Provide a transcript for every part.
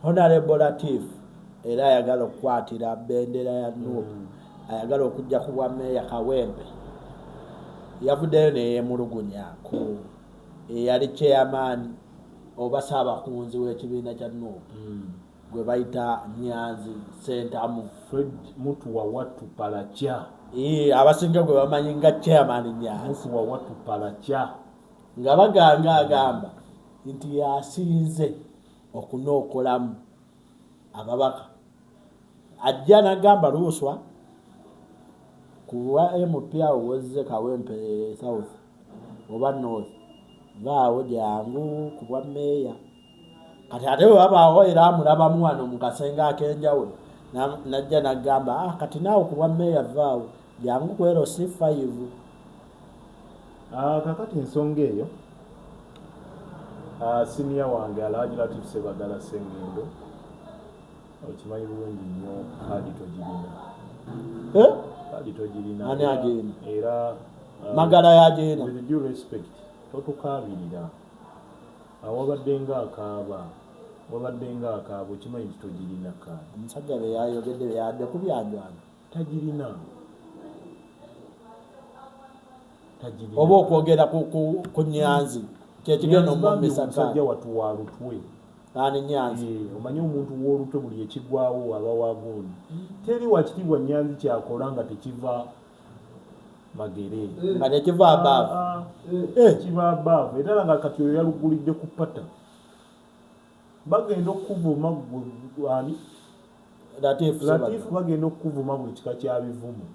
Honorable Latif era ayagala okukwatira bendera ya NUP, ayagala okujja ku bwa meeya Kawempe, yavuddeyo neyemulugunya ku eyali chairman oba saabakunzi w'ekibiina kya NUP gwe bayita Nyanzi Sentamu. Fred Mutuwa Wattu Palakya. Abasinga gwe bamanyi nga chairman Nyanzi. Mutuwa Wattu Palakya. Nga baganga agamba nti yasinze okunookolamu ababaka. Ajja n'agamba Luswa kuwa MP awo wozze Kawempe South oba North, vaawo jangu ku bwa meeya. Kati ate bwe wabaawo era amulabamu wano mu kasenge ak'enjawulo, najja n'agamba, kati naawe ku bwa meeya vaawo jangu ku LC5. Kakati ensonga eyo, senior wange Alhaji Latif Sebagala Sengendo, okimanyi bulungi nnyo kaadi togirina. Kaadi togirina. Ani agirina? Era, Magala yagirina. With due respect, totukaabirira. Wabadde ng'akaaba, wabadde ng'akaaba, okimanyi nti togirina kaadi. Omusajja bye yayogedde bye yadde ku byanjwana. Tagirina. Tagirina. Oba okwogera ku Nyanzi, kye kigenda omumisa kaadi. Omusajja wattu wa lutwe. Ani Nyanzi? Omanyi omuntu w'olutwe buli ekigwawo aba wa gundi. Teri wa kitiibwa Nyanzi kyakola nga tekiva Magere. Nga tekiva abaavu. Kiva abaavu. Era nga kati oyo yalugulidde ku pata. Bagenda okuvuma gwe ani? Latif. Latif bagenda okuvuma buli kika kya bivumo.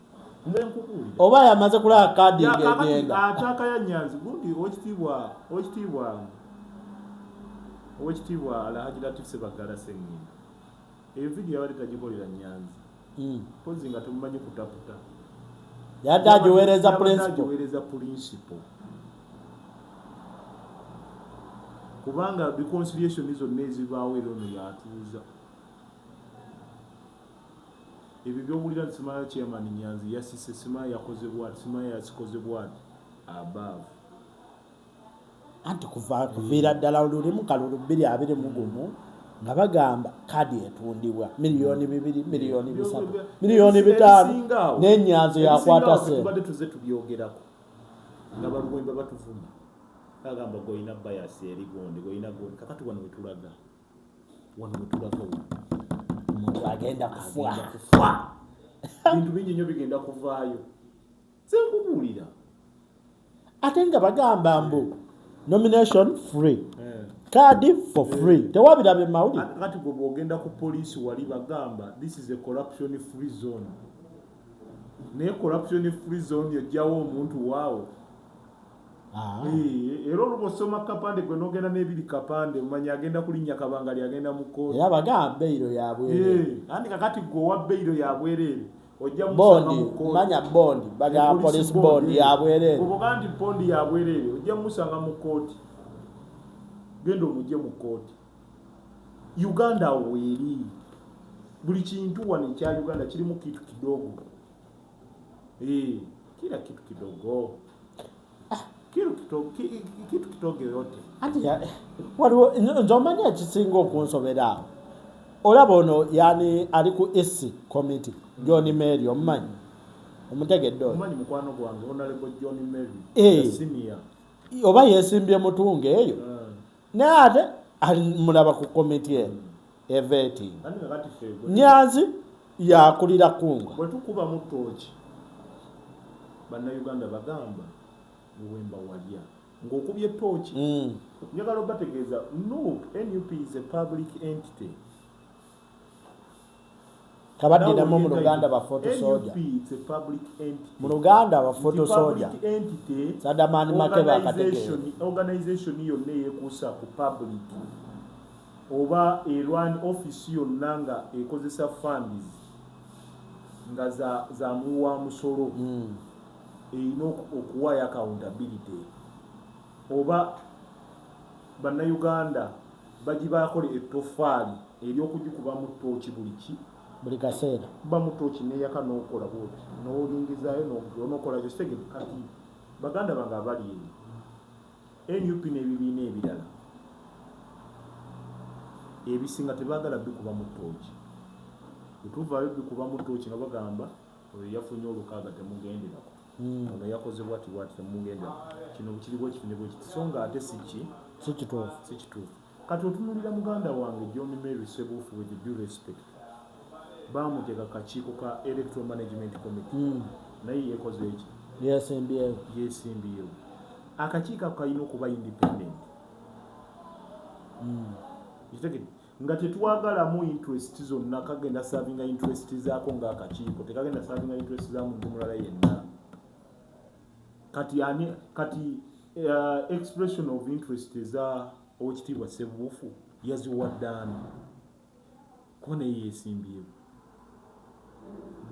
Nze nkubuulira. Oba yamaze kulaba kaadi ng'egenda. Attaaka ya Nyanzi gundi owekitiibwa Alhaji Latif Sebagala Sengendo. Eyo vidiyo yabadde tagikolera Nyanzi. Mpozi nga temumanyi kutaputa. Yadde agiweereza principal. Agiweereza principal. Kubanga reconciliation zonna ezibaawo era ono yatuuza. Ebyo by'owulira nti simanya chairman Nyanzi yasise, simanya yakoze bw'ati, simanya yasikoze bw'ati, above. Anti kuviira ddala lulimu kalulu 2021 nga bagamba kaadi etundibwa 2,000,000, 3,000,000, 5,000,000 n'Enyanzi yakwata ssente. Tubadde tuzze tubyogerako nga Baluwemba batuvuma. Bagamba gw'olina bias eri gundi, gw'olina gundi. Kakati wano we tulaga. Wano we tulaga wano. Omuntu agenda kufa. Agenda kufa. Bintu bingi nnyo bigenda kuvaayo. Nze nkubuulira. Ate nga bagamba mbu nomination free. Card for free. Tewabirabye mawulire. Kati gwe bw'ogenda ku poliisi wali bagamba this is a corruption free zone. Naye corruption free zone ojjawo omuntu waawo. Era oluba osoma kapande gwe n'ogenda n'ebiri kapande omanya agenda kulinnya kabangali agenda mu kkooti. Era bagamba bbeiro ya bwereere. Anti kakati gwe owa bbeiro ya bwereere ojja musanga mu kkooti. Manya bondi, bagamba police bond ya bwereere. Bw'oba nti bondi ya bwereere ojja musanga mu kkooti. Genda omugye mu kkooti. Uganda weeri. Buli kintu wano ekya Uganda kirimu kitu kidogo. Kila kitu kidogo. Kitu kidogo yote. Anti waliwo nze omanyi ekisinga okunsobera awo. Olaba ono yani ali ku EC committee, John Mary omumanyi? Omutegedde oyo? Omumanyi mukwano gwange, Honorable John Mary, the senior. Oba yeesimbye mutunge eyo. Naye ate ali mulaba ku committee eno, eveeting. Ani kakati ffe gwe? Nyanzi yakulira kunga. Bwe tukuba mu ttooki, Bannayuganda bagamba Luwemba walya. Ng'okubye ttooki. Njagala obategeeza, NUP, NUP is a public entity. Kabaddiramu mu Luganda ba photo soldier. NUP is a public entity. Mu Luganda ba photo Nti soldier. public entity, Sadamani Makeba akategeera. organization yonna eyeekuusa ku public oba erwan office yonna nga ekozesa funds nga za muwa musolo. Erina okuwaayo accountability. Oba Bannayuganda bagibaako ettofaali ery'okugikubamu ttooki buli ki? Buli kaseera. Kuba mu ttooki n'eyaka n'okola bw'oti, n'oyingizaayo n'okola kyo. Kitegeke kati baganda bange abali eyo, NUP n'ebibiina ebirala. Ebisinga tebaagala bikuba mu ttooki. Bwe tuvaayo bikuba mu ttooki nga bagamba oyo yafunye olukaaga, temugenderako, ono yakoze bwati bwati, temugenderako, kino kiri bwe kiti ne bwe kiti, so nga ate si ki? Si kituufu. Si kituufu. Kati otunulira muganda wange John Mary Sebuufu, with due respect, bamuteeka kakiiko ka Electoral Management Committee, naye yekoze eki? Yesimbyewo. Yesimbyewo. Akakiiko ako kalina okuba independent. Kitegedde nga tetwagalamu interest zonna. Kagenda servinga interest zaako ngaakakiiko, tekagenda servinga interest za muntu mulala yenna. Kati ani kati expression of interest eza Owekitiibwa Sebuufu yaziwadde ani? Kuba naye yesimbyewo.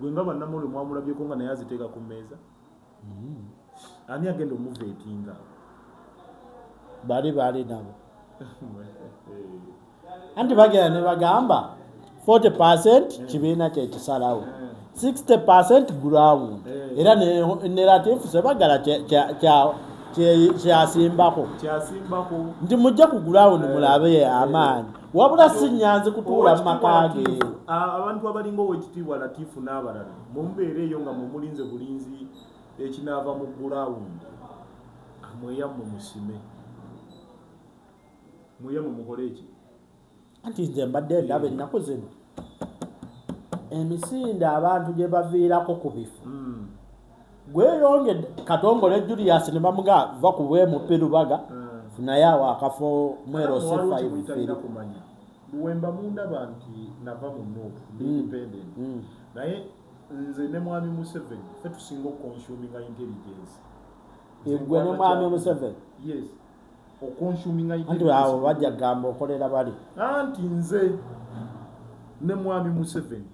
Gwe nga bannamawulire mwamulabyeko nga naye aziteeka ku mmeeza? Ani agenda omuvettinga? Bali bali nabo anti bagenda ne bagamba 40% kibiina kyekisalawo, 60% ground. Era ne Latifu Sebagala kyasimbako. Kyasimbako. Nti mujje ku ground mulabe amaanyi, wabula si Nyanzi kutuula mu maka ge. Abantu abalinga Owekitiibwa Latifu n'abalala, mumubeera eyo nga mumulinze bulinzi ekinaava mu ground. Mweyammwe musime, mweyammwe mukole eki? Anti nze mbadde ndaba ennaku zino emisinde abantu gye baviirako ku bifo gweyongedde. Katongole Julius ne bamuga va ku bwemupi Lubaga, funayo awo akafo mwerosi. Waliwo 5. Kyemutalina kumanya, Luwemba, mundaba nti nava mu NUP, ndi independent, naye nze ne mwami Museveni ffe tusinga okuconsuminga intelligence. Gwe ne mwami Museveni? Yes, oconsuminga. Anti awo bajja kugamba okolera bali. Anti nze ne mwami Museveni,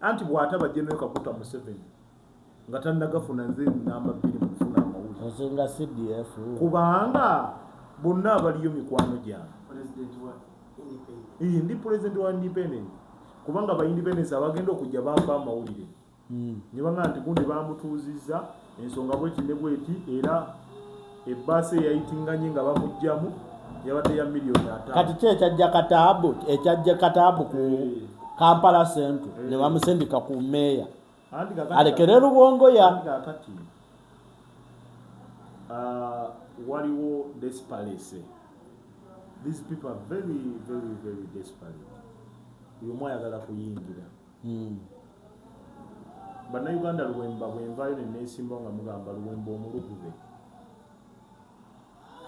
anti bw'ataba General Kaguta Museveni nga tannagafuna, nze namba 2 mu kufuna amawulire. Osinga CDF? Kubanga bonna abaliyo mikwano gyange. President wa independent. Ee, ndi president wa independent, kubanga ba independence abagenda okujja bampa amawulire ne baŋŋamba nti gundi bamutuuzizza ensonga bweti ne bweti, era ebbaasi eyayitinganye nga bamuggyamu yabadde ya miliyoni 50. Kati ki ekyajja Kataabu, ekyajja Kataabu ku Kampala Central ne bamusindika ku meeya Anti kakati alekere Lubongoya? Anti kakati waliwo desperate. These people are very, very, very desperate. Buli omu ayagala kuyingira. Bannayuganda, Luwemba, bwenvaayo neneesimbawo nga mugamba Luwemba omulugube,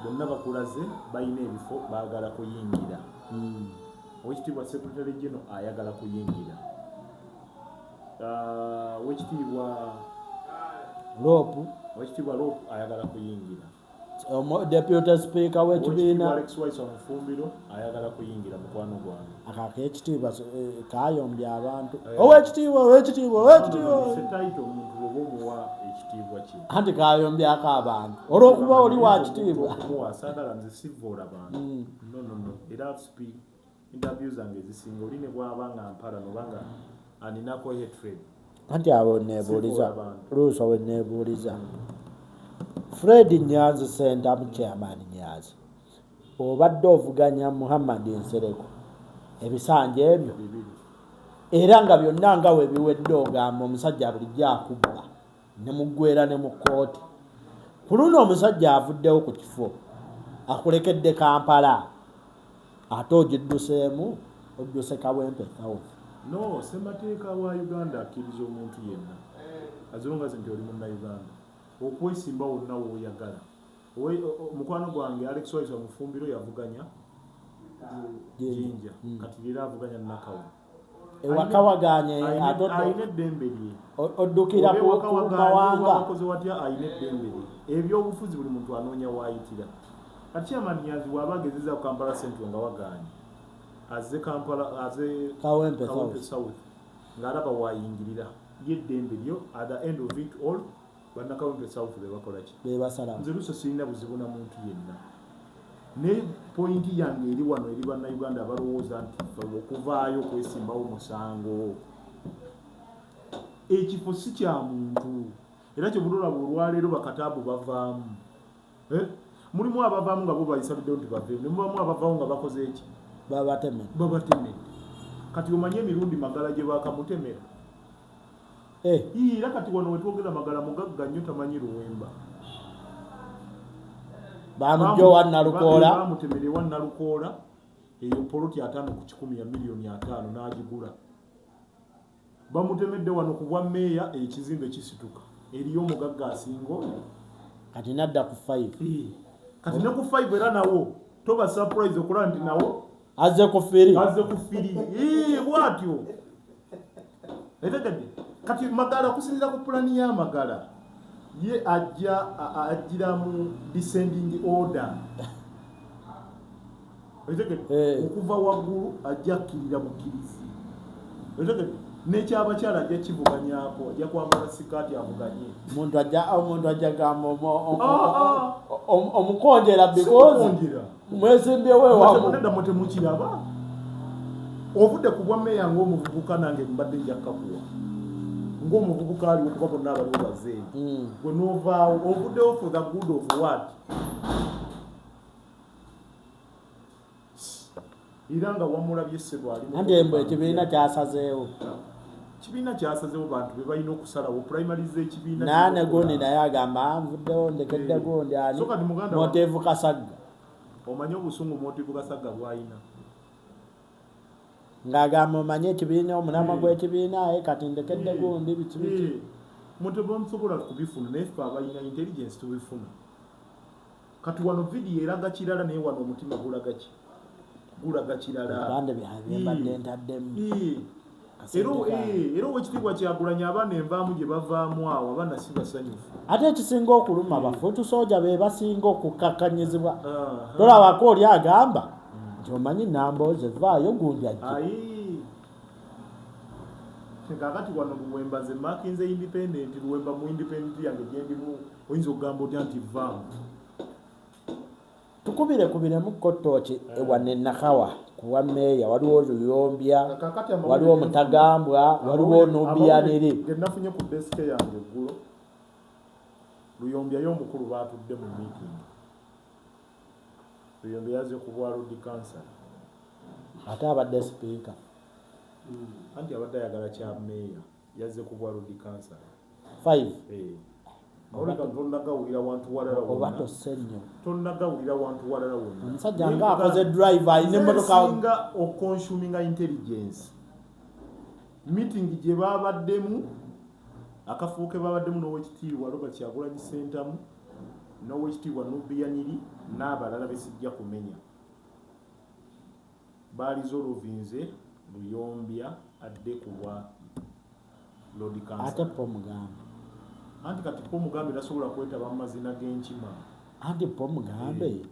bonna bakulaze balina ebifo, baagala kuyingira. Owekitiibwa Secretary General ayagala kuyingira. Owekitiibwa Lop. Owekitiibwa Lop ayagala kuyingira. Deputy speaker Owekitiibwa w'ekibiina. Alex Waiswa Mufumbiro ayagala kuyingira, mukwano gwange. Ako ak'ekitiibwa kayombya abantu. Owekitiibwa, owekitiibwa, owekitiibwa. Setaito, omuntu oba omuwa ekitiibwa kye. Anti kayombyako abantu olw'okuba oli wa kitiibwa. Okumuwa, saagala nze sivoola bantu. No, no, no. Era speak interview zange ezisinga, oli ne bwaba nga mpala nobanga aninako hatred, Anti awo neebuuliza. Sivoola bantu. Luuso, we neebuuliza, Fred Nyanzi Sentamu, chairman Nyanzi, obadde ovuganya Muhammad Nsereko ebisanja ebyo 2. Era nga byonna nga we biwedde, ogamba omusajja bulijjo akubba ne muggwera ne mu kkooti. Ku luno omusajja avuddewo ku kifo, akulekedde Kampala, ate ogidduseemu, odduse Kawempe South. No, ssemateeka wa Uganda akkiriza omuntu yenna, as long as nti oli Munnayuganda, okwesimba wonna w'oyagala. Mukwano gwange Alex Waiswa Mufumbiro yavuganya Jinja, kati leero avuganya Nakawa. Ewakawaganye ate Alina eddembe lye. Oddukira Oba ku ewakawaganye, mawanga. oba wakoze watya, alina eddembe lye. Ebyobufuzi buli muntu anoonya waayitira. Kati Chairman Nyanzi bw'aba agezezza ku Kampala Central nga wagaanye, azze Kampala, aze Kawempe Kawempe South. South ng'alaba waayingirira, ye eddembe lyo. At the end of it all, bannakawempe South be bakola ki? Bebasalamu. Nze luso sirina buzibu na muntu yenna, ne point yange eri wano eri Bannayuganda abalowooza nti ffe okuvaayo okwesimbawo musango. Ekifo si kya muntu, era kyebulolaba olwaleero bakataabu bavaamu. Eh? Mulimu abavaamu nga bo bayisaliddewo nti baveemu, ne mubamu abavaawo nga bakoze eki? Babatemedde. Babatemedde. Kati omanye emirundi Magala gye bakamutemera? Era kati wano wetwogera Magala mugagga nnyo, tamanyi Luwemba. Bamujja owa Nalukoola. Bamutemera ewa Nalukoola, eyo poloti 50 ku 100 ya miliyoni 50 n'agigula. Bamutemedde wano ku bwa meeya, ekizimbe kisituka, eriyo omugagga asinga oyo? Kati nadda ku 5. Kati ne ku 5 era nawo toba surprise okulaba nti nawo azze ku 3. Azze ku 3 bwatyo. Etegedde? Kati Magala, okusinziira ku pulani ya Magala, ye ajja ajjira mu descending order. Etegedde? Okuva waggulu ajja akkirira bukkirizi. Etegedde? N'ekyabakyala ajja kivuganyako, ajja kwambala sikaati avuganye. Omuntu ajja gamba Ah, omukonjera because Simukonjera. mwesimbyewo ewamu. Nedda, mwe temukiraba. Ovudde ku bwa meeya ng'omuvubuka, nange mbadde nja kukakuwa ng'omuvubuka aliwo, kuba bonna abaliwo bazeeyi. Gwe n'ovaawo, ovuddewo for the good of what? Era nga wamulabye ssebo ali mu Anti embwe ekibiina kyasazeewo. Kibiina kyasazeewo, bantu be balina okusalawo primaries z'ekibiina. Naane gundi naye agamba, "Ah, nvuddewo, ndekedde gundi ani." So kati muganda Motevu Kasagga. Omanye obusungu Motivu Kasagga bw'alina? Ng'agamba, omanye ekibiina, omulamwa gw'ekibiina, aye kati ndekedde gundi, biki biki. Mwe tebamusobola kubifuna, naye ffe abalina intelligence tubifuna. Kati wano vidiyo eraga kirala, naye wano omutima gulaga ki? Gulaga kirala. Ebipande byange byembadde ntaddemu. Kasente kange. Era owekitiibwa Kyagulanyi, abaana envaamu gye bavaamu awo, abaana si basanyufu. Ate ekisinga okuluma, bafuutu sooja be basinga okukakkanyizibwa. Aha. Tolabako oli agamba nti omanyi Nambooze vaayo, gundi ajje. Ayi, kakati wano Luwemba ze makinze independent. Luwemba mu independent yange gyendimu, oyinza okugamba otya nti vaamu? Tukubire kubiremu kotooki ewane Nakawa kuwa meeya, waliwo Luyombya, Kakati amawulire waliwo Mutagambwa, waliwo Nubianiri. Amawulire ge nafunye ku desk yange eggulo, Luyombya y'omukulu baatudde mu meeting. Luyombya yazze ku bwa lord council. Ate abadde sipiika. Anti abadde ayagala kya meeya, yazze ku bwa lord council. 5. Amawulire gano tonnagawulira wantu walala Oba wonna. tosse nnyo. Tonnagawulira wantu walala wonna. Omusajja nga akoze drive, alina emmotoka. Nsinga oconsuminga intelligence, meeting gye babaddemu, akafuuke babaddemu n'owekitiibwa Robert Kyagulanyi Ssentamu, n'owekitiibwa Nubian Li n'abalala besijja kumenya, baalizolovinze Luyombya adde ku bwa lord Ate council. po mugambe. Anti kati po mugambe tasobola kwetaba mu mazina g'enkima. Anti po mugambe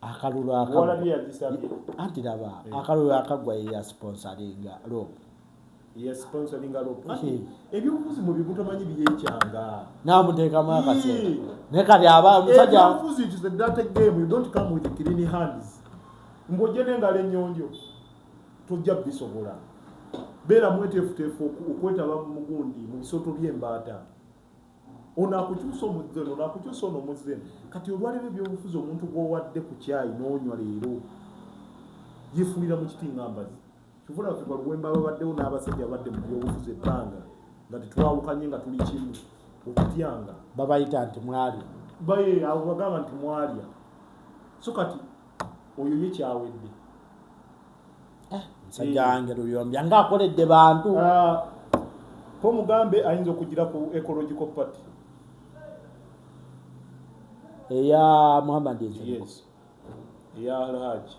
akalulu Walabye akaggwa. yagisabye. Anti laba, akalulu akaggwa ye yasponsoringa LOP. Yasponsoringa LOP. Eh. Ebyobufuzi mu bibu tomanyi byekyanga. Namuteekamu akaseera. Eh. Naye kati aba omusajja Ebyobufuzi, it is a dirty game. You don't come with clean hands. Ng'ojje n'engalo ennyonjo, tojja bisobola. Beera mweteefuteefu okwetaba mu gundi, mu bisooto by'embaata. Ono akukyusa omuzze ono, ono akukyusa ono omuzze eno. Kati olwaleero ebyobufuzi, omuntu gw'owadde ku kyayi n'onywa leero yeefuulira mu kiti nga mbazi. Kyova ffe baluwemba babaddewo n'abasajja babadde mu byobufuzi ebbanga nga tetwawukanye, nga tuli kimu, okutyanga. Babayita nti mwali. Baye abo bagamba nti mwalya. So kati oyo ye kyawedde. Musajja wange Luyombya ng'akoledde bantu. Ah, po mugambe ayinza okugira ku Ecological Party. Eya Muhammad Nsereko. Yes, eya Alhaji.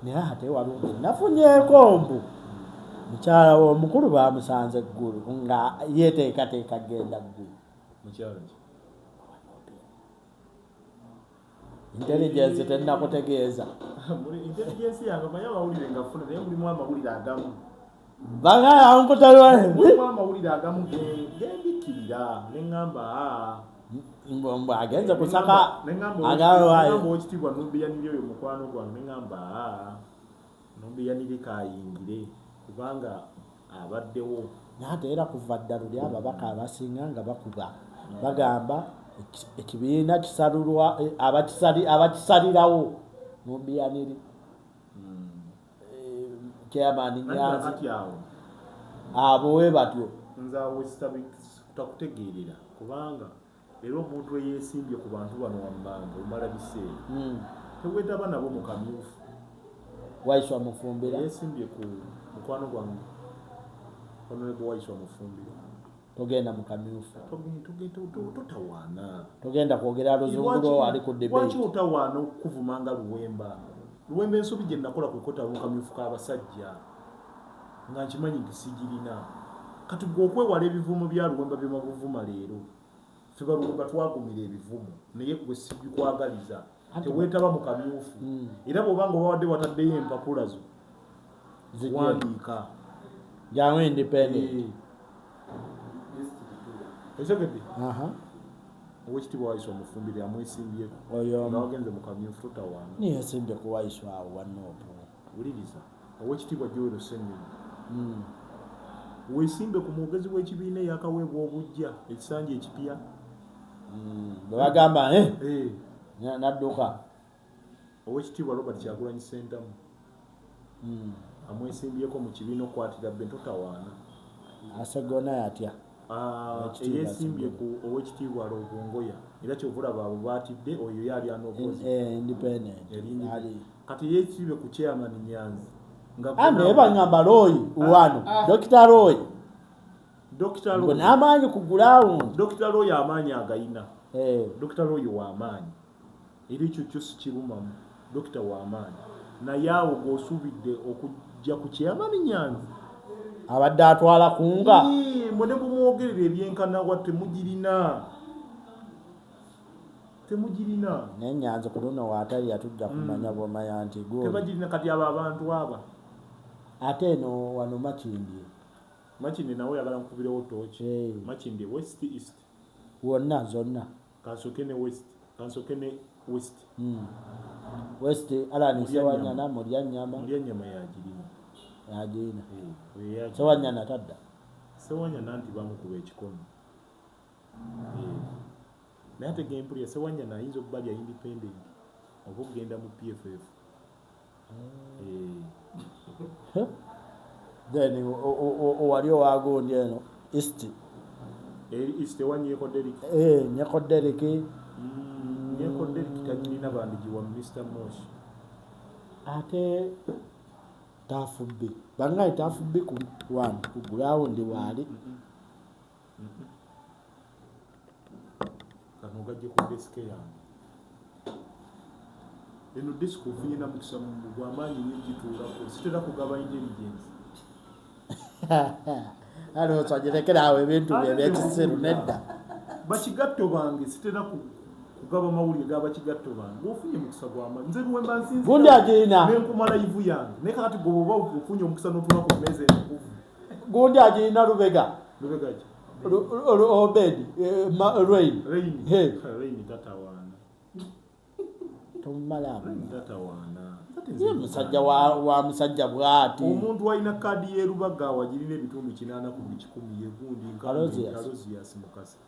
Naye ate waliwo nafunyeeko mbu mukyala we omukulu bamusanze eggulu nga yeteekateeka genda ggulu. Mukyala ki? Intelligence tennakutegeeza. Muli intelligence yange, omanyi amawulire ngafuna, naye mulimu amawulire agamu bagayankutaliwa. Mulimu amawulire agamu gembikkirira neŋŋamba, "Ah." Mbu agenze kusaka. Neŋŋamba agamba owekitiibwa Nubian Li oyo mukwano gwange, neŋŋamba, "Ah, Nubian Li kayingire kubanga abaddewo." Naye era kuva dda luli ababaka abasinga nga bakuba bagamba ekibiina kisalulwa, abakisalirawo Nubian Li. Chairman Nyanzi. Kati awo abo we batyo. Nze awo sitakutegeerera kubanga era omuntu eyeesimbye ku bantu bano wammanga omala biseera. Teweetaba nabo mu kamyufu. Waiswa Mufumbira. Yeesimbye ku mukwano gwange Honorable Waiswa Mufumbira. Togenda mu kamyufu. Totawaana. Togenda kwogera luzungu lwo ali ku debate. Lwaki otawaana okukuvuma nga Luwemba? Luwemba ensobi gye nakola kwe kwetaba mu kamyufu k'abasajja nga nkimanyi nti sigirina. Kati gwe okwewala ebivumo bya Luwemba bye mabuvuma leero. Ffe Baluwemba twagumira ebivumo naye gwe sibikwagaliza. Teweetaba mu kamyufu. Era bw'oba nga obawadde wataddeyo empapula zo wandiika. Jangu independent. Ekyogedde? Oweekitiibwa Waiswa Mufumbiro amwesimbyeko. Oyo nga wagenze mu kamyufu totawaana. Niyesimbye ku Waiswa awo wa Nuupu. Wuliriza. Oweekitiibwa Joel Ssenyonyi. Weesimbe ku mwogezi w'ekibiina eyakaweebwa obuggya ekisanja ekipya. Bwe bagamba nadduka. Oweekitiibwa Robert Kyagulanyi Ssentamu. Amwesimbyeko mu kibiina okukwatira bbe totawaana. Asegona yatya. Eyeesimbye ku oweekitiibwa Lubongoya era kyova olaba abo baatidde oyo ye ali anokoze. Independent. Kati yeesimbye ku Chairman Nyanzi. Naye bangamba Roy wano Dr. Roy. Dr. Roy. N'amaanyi ku ground. Dr. Roy amaanyi agayina. Dr. Roy w'amaanyi. Era ekyo kyo sikirumamu. Dr. w'amaanyi. Naye awo gw'osuubidde okujja ku Chairman Nyanzi. Abadde atwala kunga. Mwe ne bumwogerera ebyenkanawa temugirina. Temugirina. Naye Nyanzi ku luno waatali yatujja kumanya bw'omanya nti gwe. Tebagirina kati abo abantu aba. Ate eno wano Makindye. Makindye nawe oyagala nkukubirewo ttooki. Makindye West East. Wonna zonna. Kansooke ne West. Kansooke ne West. West Alan Ssewanyana Mulyanyama. Mulyanyama yagirina. Yagirina. Ssewanyana tadda. Ssewanyana nti bamukuba ekikono. Naye ate gempulira Ssewanyana ayinza okuba lya independent oba okugenda mu PFF. Then owali owagundi eno East. East ewa Nyeko Derrick. Nyeko Derrick. Nyeko Derrick tagirina bandigiwa Mr. Mosh. Ate Tafubbi. Bangaye Tafubbi ku one ku ground waali. Kano gajje ku desk yange. Eno desk ofunye na mukisa gw'amaanyi nnyo gituulako. Sitera kugaba intelligence. Alo twagirekera awo ebintu bye ebyekisiru nedda. Bakigatto bange sitera kugaba mawulire g'abakigatto bange. Ofunye mukisa gw'amaanyi. Nze Luwemba nsinzira. Gundi agirina. Ne nkumala live yange. Naye kakati gwe bw'oba ofunye omukisa n'otuula ku mmeeza entukuvu. Gundi agirina Lubega. Lubega ki? Obedi, Rain. Rain. Rain tatawaana. Tomumala. Rain tatawaana. Ye musajja wa musajja bw'ati. Omuntu alina kaadi y'e Lubaga awagirina ebitundu 8 ku 100 ye gundi Aloysius Mukasa.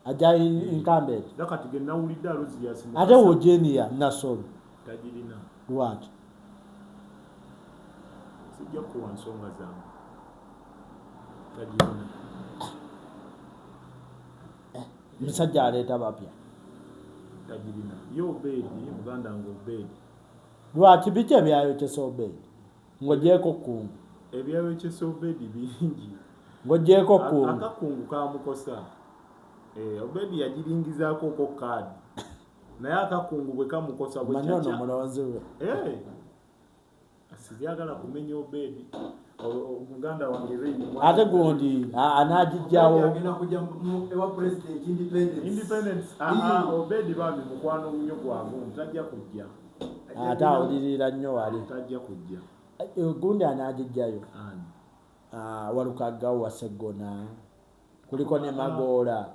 Ajja incumbent. Era kati ge nawulidde Aloysius Mukasa. Ate Eugenia Nassolo. Tagirina. Lwaki? Sijja kuwa nsonga zange. Tagirina. Musajja aleeta bapya. Tagirina. Ye Obedi, muganda wange Obedi. Lwaki biki ebyayokyesa Obedi? Ng'oggyeeko kkungu. Ebyayokyesa Obedi bingi. Ng'oggyeeko kkungu. Akakungu kamukosa. Obedi yagiringizaako ko kaadi. Naye akakungu bwe kamukosa bwe Manyi ono mulonzi we. Siryagala kumenya Obedi. Muganda wange Rain. Ate gundi anaagijjawo. Agenda kujja ewa President Independence. Independence. Obedi bambi mukwano nnyo gwa gundi tajja kujja. Ate awulirira nnyo wali. Tajja kujja. Gundi anaagijjayo. Walukagga wa Sseggona. Kuliko ne Magoola.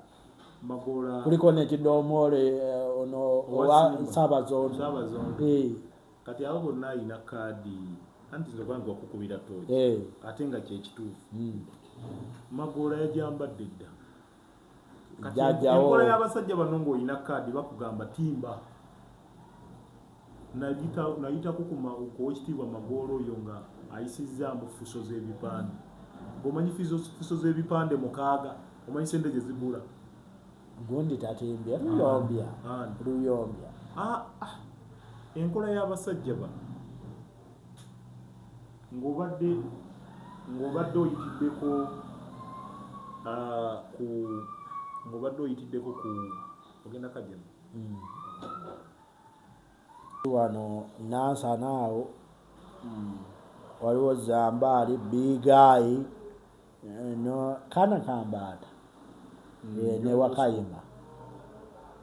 Magoola. Kuliko ne Kidomoole ono owa Ssaabazondo. Ssaabazondo. Kati abo bonna alina kaadi. Anti nze kwange wakukubira ttooki. Ate nga kye kituufu. Magoola yajambadde dda. Kati enkola y'abasajja bano ng'olina kaadi bakugamba timba. Nayitako ku Oweekitiibwa Magoola oyo nga Ayisizzaamu fuso z'ebipande. Bw'omanyi fuso z'ebipande 6, omanyi sente gye zigula. Gundi tatimbye Luyombya. Luyombya. Enkola y'abasajja bano ng'obadde oyitiddeko ku ng'obadde oyitiddeko ku ogenda Kajema. Wano Nansana awo waliwo Zambaali, Bigayi no Kana Kambaata ne Wakayima.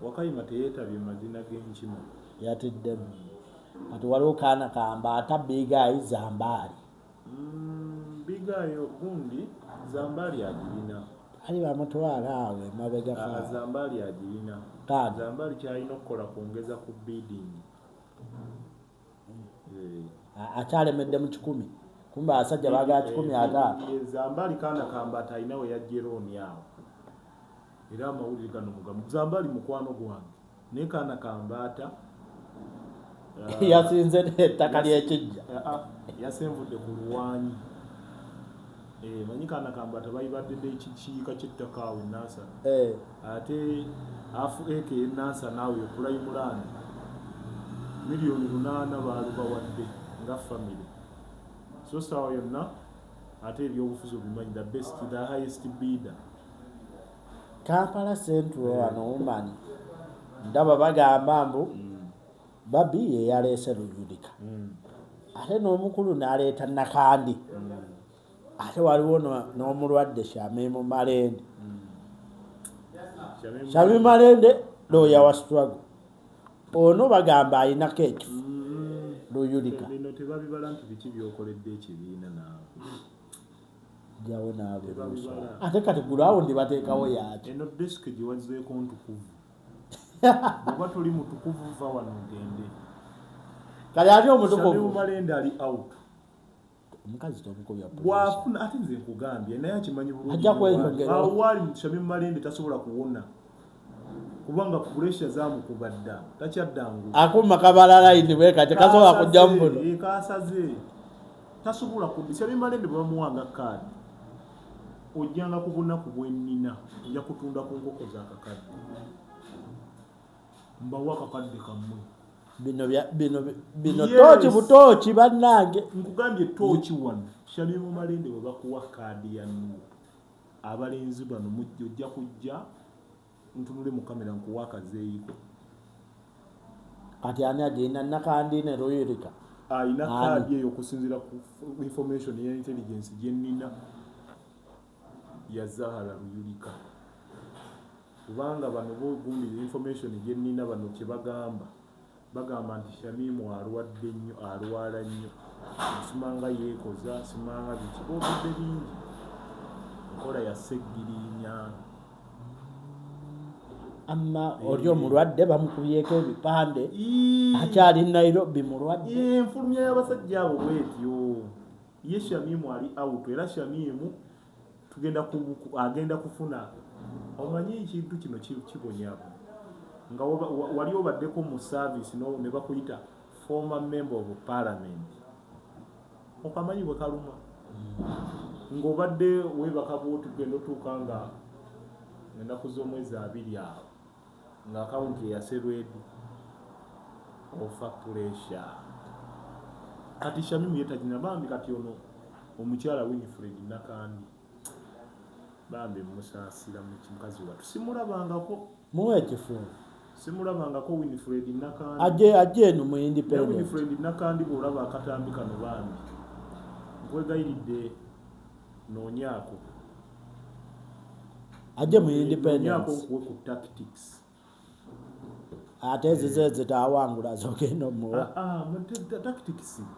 Wakayima teyeetabye mazina g'enkima. Yatiddemu. Kati waliwo Kana Kambaata, Bigayi, Zambaali. Bigayi gundi Zambaali agirina. Ali bamutwala awo emabega. Zambaali agirina. Zambaali kyalina okukola kwongeza ku bidding. Akyalemedde mu 100. Kumbe abasajja baagala 150. Zambaali Kana Kambaata alina we yaggye looni awo. Era amawulire gano mugamu. Zambaali mukwano gwange. Naye Kana Kambaata yasinze ettaka ly'ekijja. Yasenvudde ku luwanyi. Manyi Kana Kambaata bayibadde ekikiika ky'ettaka awo e Nansana. Ate afu eke e Nansana awo e Prime Land. 8 million baalubawadde nga family. So ssaawa yonna ate ebyobufuzi obimanyi, the best, the highest bidder. Kampala Central wano woman ndaba bagamba mbu Babi ye yaleese Luyulika. Ate n'omukulu n'aleeta Nakandi. Ate waliwo n'omulwadde Shamimu Malende. Shamimu Malende lawyer wa struggle. Ono bagamba alinako ekifo Luyulika. Bino tebabibala nti biki by'okoledde ekibiina naawe. Jawo naawe. Ate kati gulawundi bateekawo yaaki. Eno desk gye wazzeeko ntukuvu. Bw'oba toli mutukuvu va wano ogende. Kale ali omutukuvu. Shamimu Malende ali out. Omukazi tomukubya pressure. Bw'afuna ate nze nkugambye naye akimanyi bulungi. Ajja kweyongera. Awo wali Shamimu Malende tasobola kuwona. Kubanga pressure zamukuba dda takyadda ngulu. Akuuma kabala layini bwe kati kasobola kujja mu buno. Kasaze tasobola kudda. Shamimu Malende bwe bamuwanga kaadi ojjanga ku bunaku bwe nnina nja kutunda ku nkoko z'akakadde. Mbawa akakadde kammwe. Bino tooki butooki bannange. Nkugambye tooki wano. Shamimu Malende bwe bakuwa kaadi ya NUP abalenzi bano ojja kujja ntunule mu kamera nkuwa akazeeyiko. Kati ani agirina? Nakandi ne Luyulika. Alina kaadi eyo okusinziira ku information ya intelligence gye nnina ya Zahara Luyulika. Kubanga bano bogundi information gye nnina bano kye bagamba. Bagamba nti Shamimu alwadde nnyo, alwala nnyo. Simanga yeekoza, simanga biki, boogedde bingi. Enkola ya Ssegirinya. Amma oli omulwadde bamukubyeko ebipande. Akyali Nairobi mulwadde. Enfulumya y'abasajja abo bw'etyo. Ye Shamimu ali out era Shamimu tugenda agenda kufuna. Omanyi ekintu kino kibonyaabo. Nga wali obaddeko mu service ne bakuyita former member of parliament. Okamanyi bwe kaluma. Ng'obadde weebaka bw'oti genda otuuka nga ennaku z'omwezi 2 awo nga akawunti eyaserwedi ofa pressure. Kati Shamimu yeetagina bambi. Kati ono omukyala Winifred Nakandi bambi musaasira mukazi wattu simulabangako. Muwe ekifo. Simulabangako Winifred Nakandi. Ajje eno mu independent. Winifred Nakandi bw'olaba akatambi kano bambi nkwegayiridde noonyaako. Ajje mu independence. Noonyaako nkuwe ku tactics. Ate ezize zitawangula zogenda omuwa.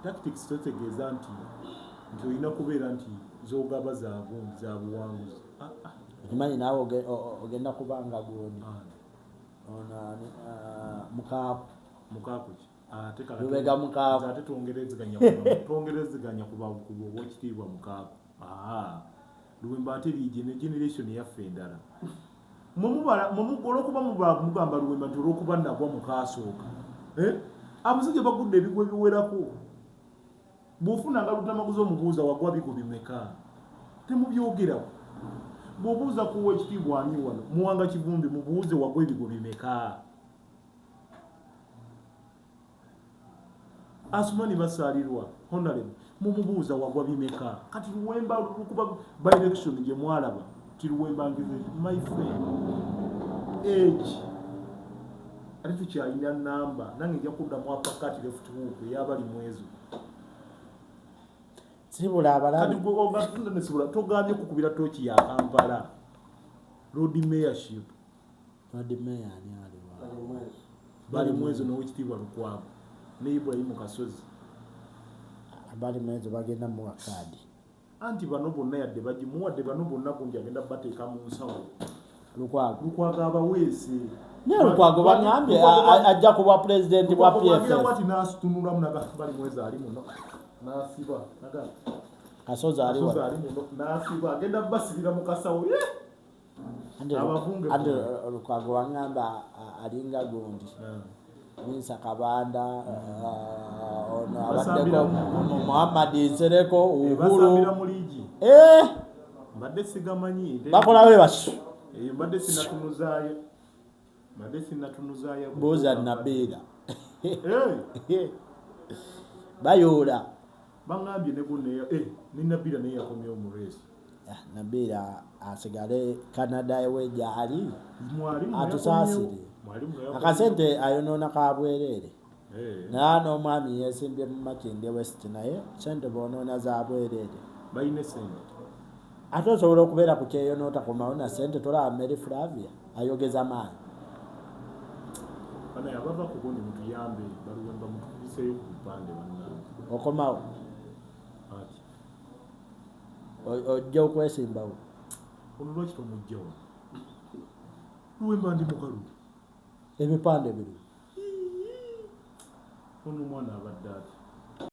Tactics totegeeza nti olina kubeera nti z'ogaba za buwanguzi. Okimanyi naawe ogenda kubanga gundi. Ono Mukaaku. Mukaaku ki? Lubega Mukaaku. Ate twongerezeganya ku bw'ekitiibwa Mukaaku. Luwemba ate generation yaffe endala. Olw'okuba mugamba Luwemba nti olw'okuba nagwa mukaasooka. Abasajja bagudde ebigwo ebiwerako. Bw'ofunanga Lutamaguzi omubuuza wagwa bigo bimeka, temubyogerako. Bw'obuuza kuwa ekitiibwa ani wano, Muwanga Kivumbi mubuuze wagwa ebigo bimeka. Asumani Basaalirwa Honorable mumubuuza wagwa bimeka. Kati Luwemba lukuba by election gye mwalaba ti Luwemba ngeze my friend age ate tukyalina namba nange nja kuddamu apakati left hook eyabali mwezo. Sibula abalabi. Kati gwe ogatunda ne Sibula togambye kukubira toki ya Kampala. Lord Mayorship. Lord Mayor ani aliwa? Bali mwezo n'owekitiibwa Lukwago ne Ibrahim Kasozi. Abali mwezo bagenda muwa kaadi. Anti bano bonna yadde bagimuwadde bano bonna gundi agenda bateeka mu nsawo. Lukwago. Lukwago abaweese. Naye Lukwago bangambye ajja kuba pulezidenti bwa PFF. Bw'ati n'asitunulamu bali mwezo ali muno. N'asiba. Kasozi ali Kasozi ali muno. N'asiba. Agenda basibira mu kasawo. Abavunge. Andi Lukwago wangamba alinga gundi. Minsa Kabanda, ono abaddeko Muhammad Nsereko, Uhuru. Basambira mu liigi. Mbadde sigamanyi. Bakola we basu. Mbadde sinatunuzaayo. Mbadde sinatunuzaayo. Buuza Nabiira. Bayoola. Bangambye ne guno ne Nabiira naye yakomyewo mu race. Nabiira asigale Canada ewe gy'ali. Atusaasire. Akasente ayonoona ka bwereere. Naye n'omwami yeesimbye mu Makindye West naye sente boonoona za bwereere. Balina essente. Ate osobola okubeera ku kyeyo n'otakomawo na sente tolaba Mary Flavia ayogeza maanyi. Bano abava ku gundi mutuyambe Baluwemba mutukubiseeyo ku bupande bannange. Okomawo. Ati. Ojja okwesimbawo. Ono lwaki tomugjawo? Luwemba ndi mukalu. Ebipande biri. Ono omwana abadde ati.